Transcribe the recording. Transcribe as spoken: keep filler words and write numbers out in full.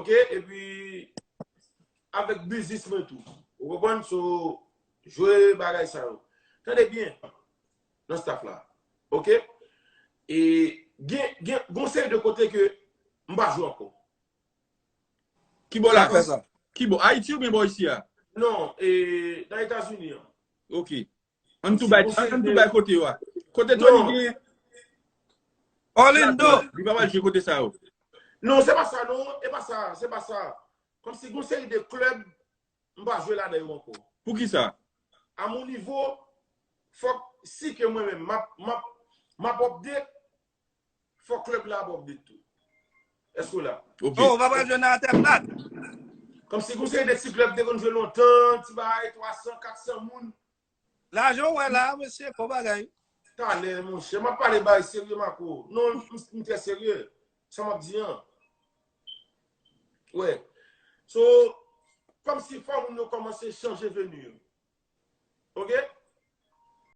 Ok, epi avèk biznis mwen tou. Ou konprann? So, jwe bagay sa yo. Tande byen nan staff la. Ok? E gen, gen, gen yon seri de kote ke m pa jwe ankò. Ki bò la? Ki bò? Ayiti oubyen bò isi a? Non, e, nan Etazini an. Ok. Ann tou bay, ann tou bay kote yo a. Kote Tony gen. Orlando. Li pa pral jwe kote sa yo. Non, se pa sa, non. E pa sa, se pa sa. Kòmsi gon seri de klèb, m pa jwe ladan yo ankò. Pou ki sa? A mon nivo, fòk si ke mwen menm, m ap, m ap, m ap update, fòk klèb la ap update tou. Èske w la? Ok. Oh, w pa pral jwe nan atè plat. Kòmsi gon seri de ti klèb te konn jwe lontan, ti bagay twa san, kat san moun. Lajan w wè la, mesye, fò bagay. Talè, monchè, m ap pale bagay serye, Marco. Non, m, m trè serye. Sa m ap di an. Wè. So, kòmsi fò moun yo kòmanse chanje veni yo. Ok?